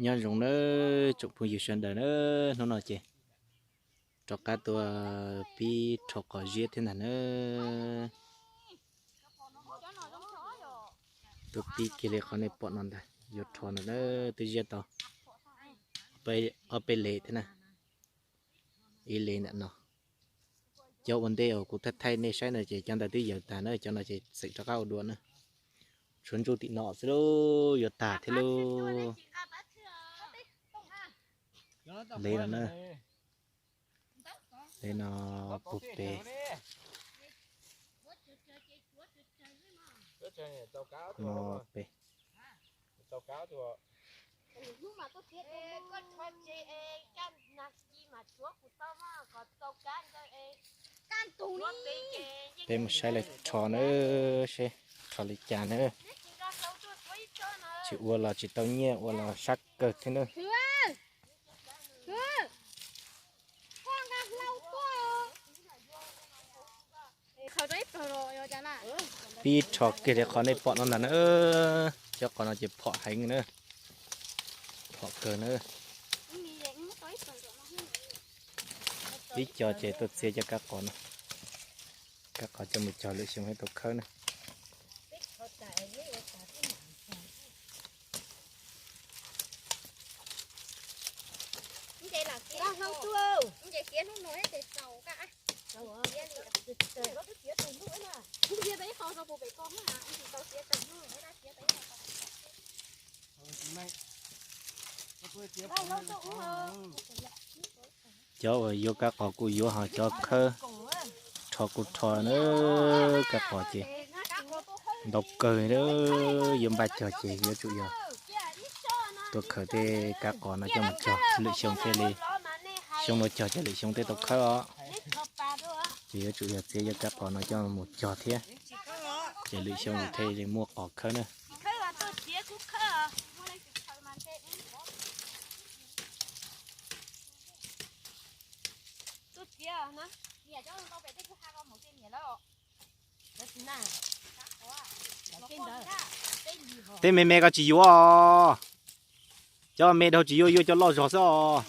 Nyob zoo nawb tsoom phooj ywg sawv daws na, hnub no ces rov qab tuaj pib rho qos ziab thiab ntag na. Tuaj pib kiag li qhov nej pom no ntag, yuav rho no na, twb ziab tau ob peb lev thiab na, ib lev ntawm no. Cov ua ntej uas kuv thaij thaij nej saib no ces cov ntawd twb yawm tag na, cov no ces txeem rov qab ua dua na. Tshuav ntsuj tim no xwb lauj, yuav tag thiab lauj. Lev no na, lev no puag pem no pem. Peb mus saib lawv rho na, seb rho li cas na. Tsis ua los tsis tau nyiaj, ua los sab kawg thiab na. Pib rho kiag li qhov nej pom no ntag na. Cov qos no ces phom heev na, phom kawg na. Ib co ces tuaj txiav cov kab qos no, kab qos coj mus cog lwm xyoo thiaj tau khawb na. Cov uas yuav kab qos kuj yuav, ho cov khawb rho kuj rho na. Kab qos ces ntau kawg, yuav npaj cog ces yuav tsum yog tuaj khaws tej kab qos no coj mus cog lwm xyoo thiaj li, xyoo no cog ces lwm xyoo thiaj tau khawb os. Ces yuav tsum yog txiav cov kab qos no coj mus cog thiab, ces lwm xyoo thiaj li muaj qos khawb na. Tej me me koj tsis yuav os. Cov me dhau tsis yuav, yuav cov loj zog xwb os.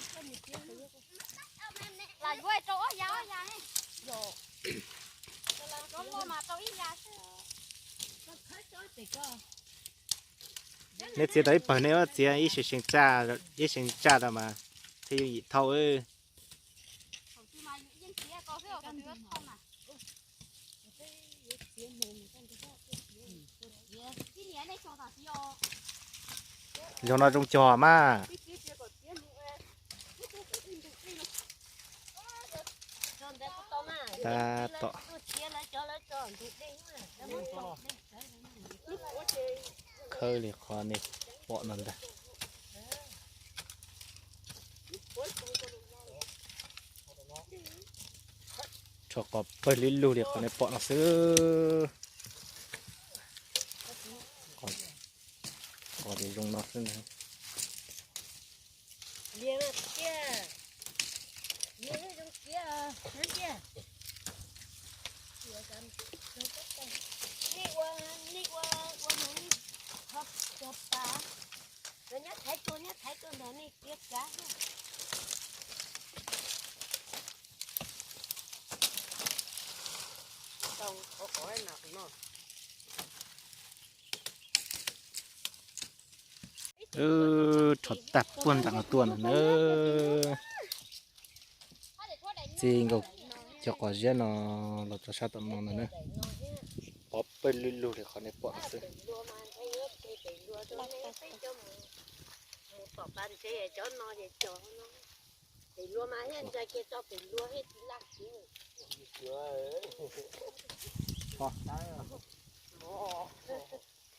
Neb txiav tau ib pawg, neb txiav ib seem, ib seem tsaj rau mas thiaj yooj yim thauj. Zoo no zoo cog mas. Tab tom khawb li qhov nej pom no ntag. Rho qos pawg lug li qhov nej pom no xwb. Qos ces zoo no xwb ntag. Rho tag puag nram no tuaj no na. Txij nkaus cov qos ziab no los rau sab tom no no na. Pov pawg lug lug li qhov nej pom no xwb.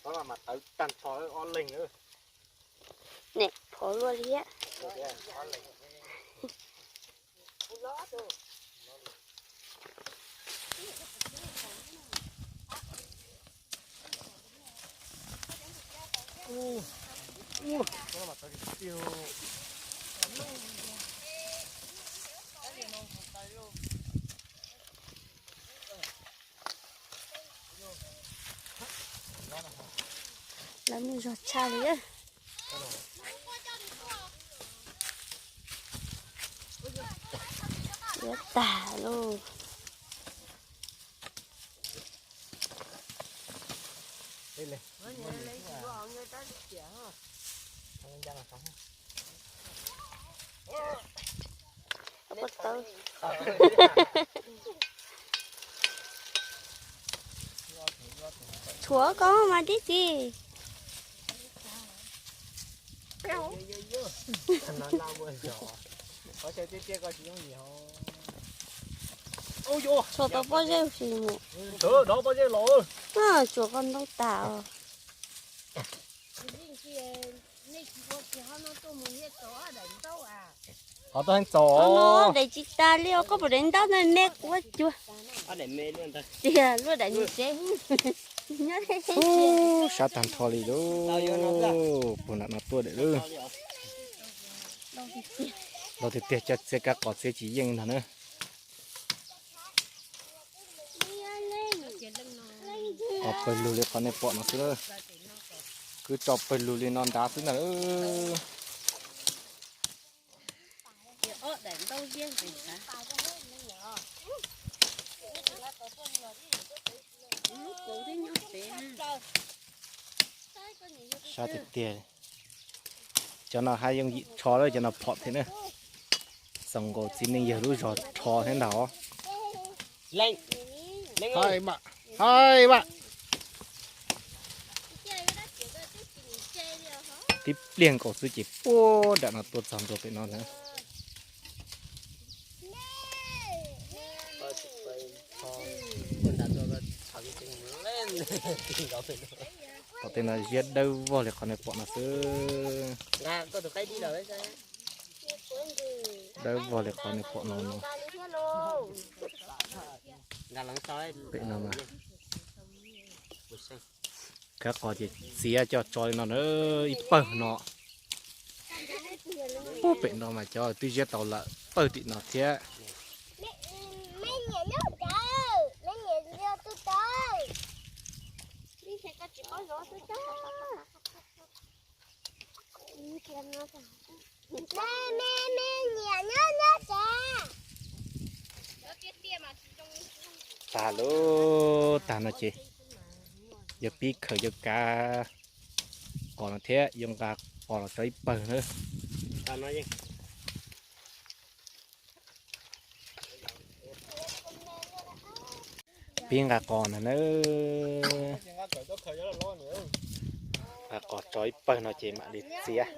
Tawv tag nrho ob leeg. Nim phov luaj li thiab. Lawv muaj zog tshaj li. Tag lauj. Tshuav koj mas tib si. Tshuav tau pob zeb si mus. Tshuav koj ntoo tas os. Ho tau heev txaus. Daim tsis tas li os, koj puas daim ntaub ntawd me quav cuag. Tiag, luaj daim nws tsev. Sab tag nrho li lauj. Puag nram no tuaj daim lawm. Los tiag tiag, cov txiav kav qos txiav tsis yeej ntag na. Qos pawg lug li qhov nej pom no xwb na. Kwv tso pawg lug li no nrad xwb ntag. Sab tiag tiag. Cov no haj yooj yim rho lawm, cov no phom thiab na. Txaus nkaus txiv neej yawg lub zog rho thiab ntag os. Tib pliag nkaus xwb ces puag nram no tuaj txog ntua pem no ntag. Tom tej no ziab dawb vog li qhov nej pom no xwb. Dawb vog li qhov nej pom no no. Pem no mas kav qos ces txiav coj tso li no na, ib pawg no. Puag pem no mas cov twb ziab tau lawm pawg tim no thiab. Tag lub tag no ces yuav pib khaws yuav kav qos no thiab yuav nqa qos los tso ib pawg na. Pib nqa qos no na. Nqa qos tso ib pawg no ces mam li txiav.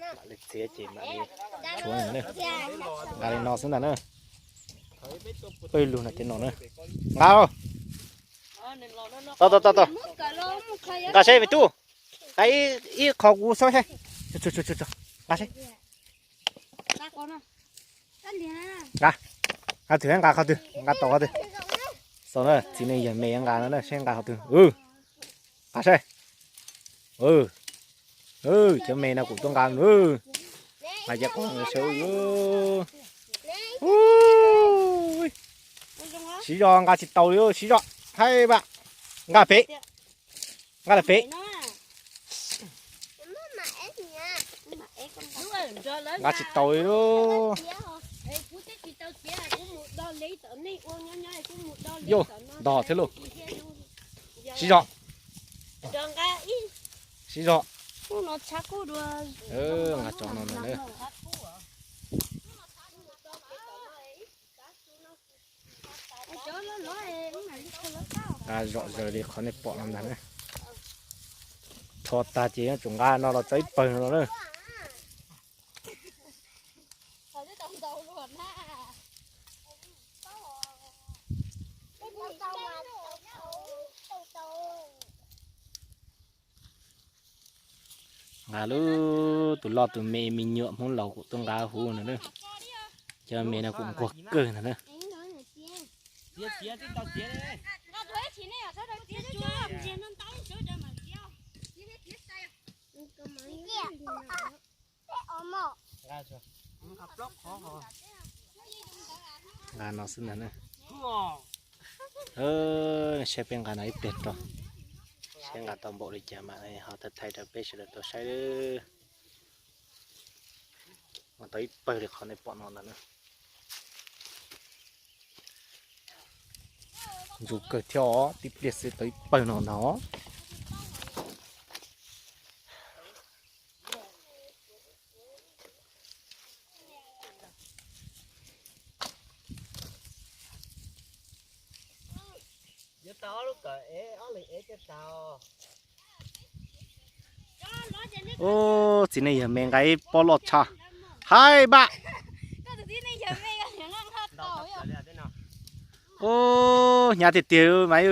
Mam li txiav ces mam li tshuav na. Nqa li no xwb ntag na. Pawg lug no ces no na. Nqa. Tau tau tau tau. Nqa seb me tub. Nqa ib qho kuv xauj seb. Nqa seb. Nqa, nqa twg nqa qhov twg, nqa tau qhov twg. Xauj na, txiv neej yawg me nqa no na, seb nqa qhov twg. Nqa seb. Cov me no kuv tuaj nqa. Nqa cov qos seb. Siv zog nqa tsis tau li, siv zog. Haib vam. Nqa pem. Nqa lawm pem. Nqa tsis tau li lauj. Yog, ntog thiab lauj. Siv zog. Siv zog. Nqa tso no na. Nqa zom zaws li qhov nej pom no ntag na. Rho tag ces yuav tsum nqa no los tso ib pawg no na. Nqa lub tus loj tus me me nyuam Hmoob laus kuv tuaj nqa huv no na. Cov me no kuv nquag kawg ntag na. Nqa no xwb ntag na. Saib peb nqa no ib pliag rau, saib nqa tau npaum li cas mas ho thaij thaij rau peb sawv daws tau saib. Nqa tau ib pawg li qhov nej pom no ntag na. Ntxim kawg thiab os, tib pliag xwb tau ib pawg no ntag. Ub, txiv neej yawg me nqa ib pob loj tshaj. Haib npaj. Ub, hnyav tiag tiag mas.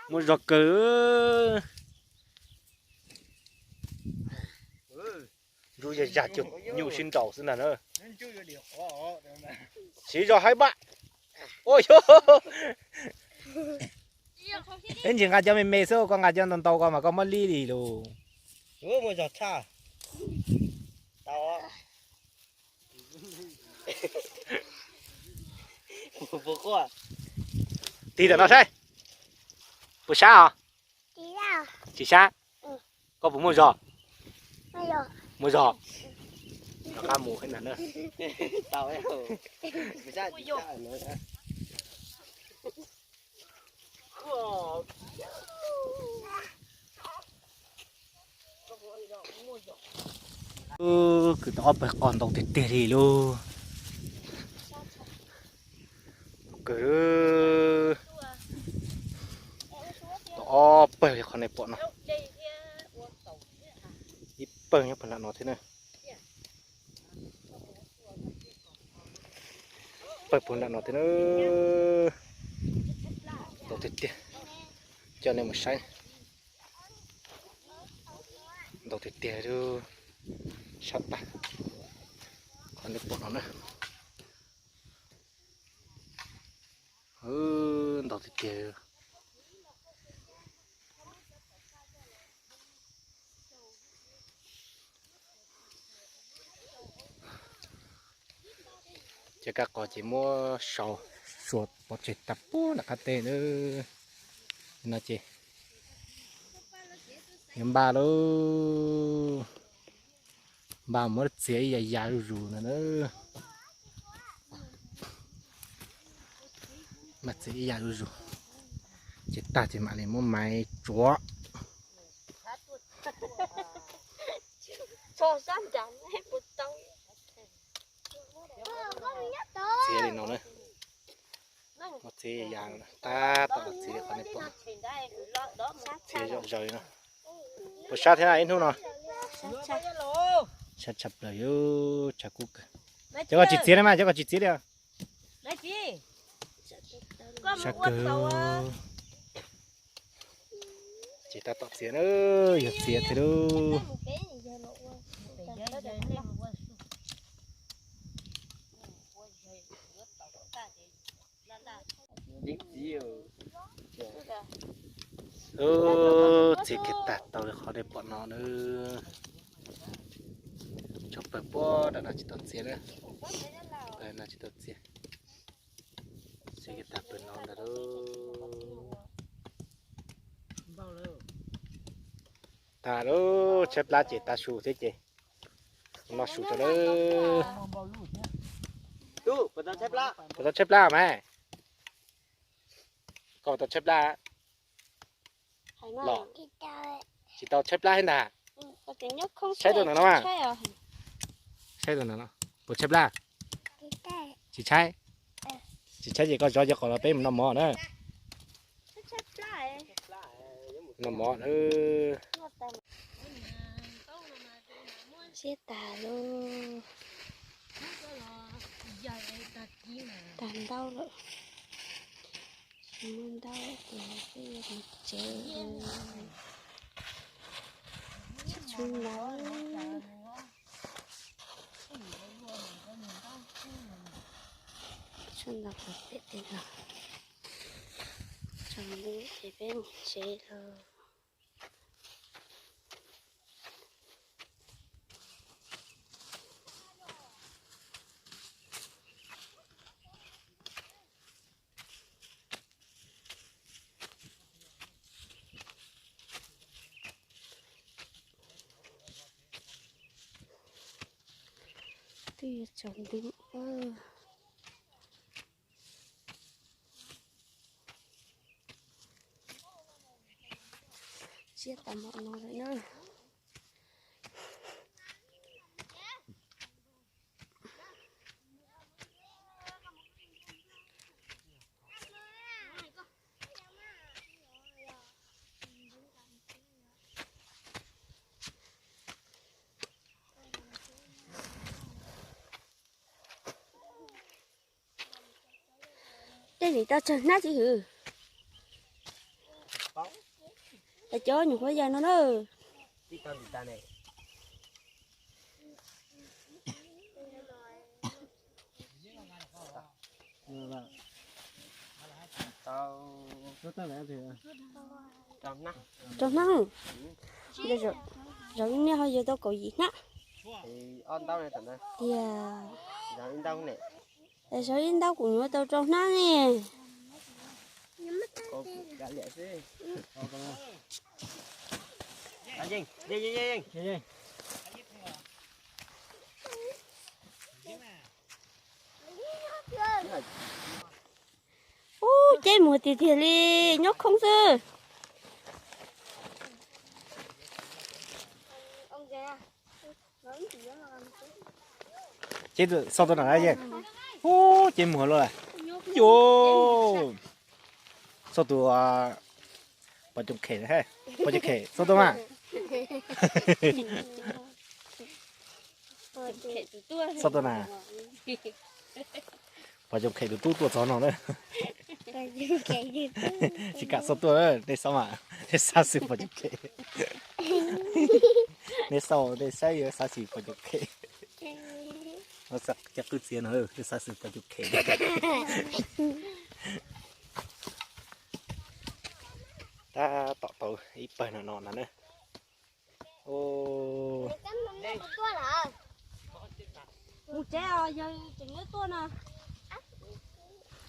Muaj zog kawg. Ntsuj zaj zaj cuag nyuj sib nraus xwb ntag na. Siv zog haib npaj. Ua, ib ntsis nqa cov me me xwb, koj nqa cov ntau ntau ko mas koj muab lib li lus. Muaj zog tshaj. Tig ntawm no saib. Puas sab os? Tsis sab. Koj puas muaj zog? Muaj zog. Rov qab mus na. Kwv tau ob pawg qos ntau tiag tiag li lauj. Kwv tau ob pawg li qhov nej pom no. Ib pawg nyob puag nram no thiab na. Pawg puag nram no thiab na. Ntau tiag tiag. Coj nej mus saib. Ntau tiag tiag li. Sab tag. Qhov nej pom no na. Ntau tiag tiag. Ces kab qos ces muab sau, sau pov tseg tag puag nram qab teb na. No ces yuav npaj lauj. Npaj muab txiav ib yam yam zuj zus ntag na. Npaj txiav ib yam zuj zus, ces tag ces mam li muab maiv tsuav. Txiav li no na. Muab txiav yam, tab tom los txiav li qhov nej pom. Txiav zom zaws li no. Puas sab thiab ib hnub no? Sab tshaj plaws, tshav kub kawg. Cov koj tsis txiav li mas, cov koj tsis txiav li. Sab kawg. Ces tab tom txiav na, yog txiav thiab lauj. Txiav kiag tag tau li qhov nej pom no na. Tshuav pawg puag nram no tsis tau txiav na. Pawg no tsis tau txiav. Txiav kiag tag pawg no ntag lauj. Tag lauj, tshaib plab ces tav su thiab ces. Noj su rau lawm. Puas tau tshaib plab mas? Koj puas tau tshaib plab los? Tsis tau tshaib plab thiab ntag. Tshaib rau ntawm no mas. Tshaib rau ntawm no. Puas tshaib plab? Tsis tshaib. Tsis tshaib ces koj zov cov qos los peb mus noj mov na. Noj mov na. Siab tag lauj. Tag ntau lawm. Tsis muaj ntau ces peb yuav mus tsev. Tsis tshua ntau. Tshua ntau qhov pem tej no. Tsaus ntuj ces peb mus tsev lauj. Tsaus ntuj, tsiab tas mom no lawm na. Tej nim tau tsawg hnab txiv hwm? Cov nyuam qhuav yaws no na. Rau hnab. Zaum ib niaj ho yaws tau kaum yim hnab. Tiag. Zaum ib ntaub kuv nyuam tau rau hnab ne. Ub, ceb muag tiag tiag li, nyob khoob xwb. Ceb xauj tuaj na yeej. Ub, ceb muag luaj lawm. Yus, xauj tus pos coom khem, pos coom khem xauj tuaj mas. Xauj tuaj na. Pos coom khem tus tub tuaj txog no na. Tsis kam xauj tuaj, nej xauj mas, nej xauj xwb pos coom khem. Nej xauj, nej saib yuav xauj xwb pos coom khem. Cov qwj txiav no, nej xauj xwb pos coom khem. Tab tom tau ib pawg no no na. Mus tsev os, yawg tseem yuav tuaj no.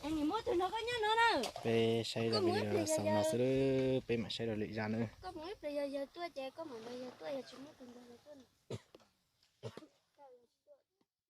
Es nim muab tus no koj nyob no na. Peb saib dav video xaus no xwb, peb mam saib rau lwm zaj na. Koj mus ib pliag yog yawg tuaj ces koj mam nrog yawg tuaj, yog tsis muab tus nrog yawg tuaj no.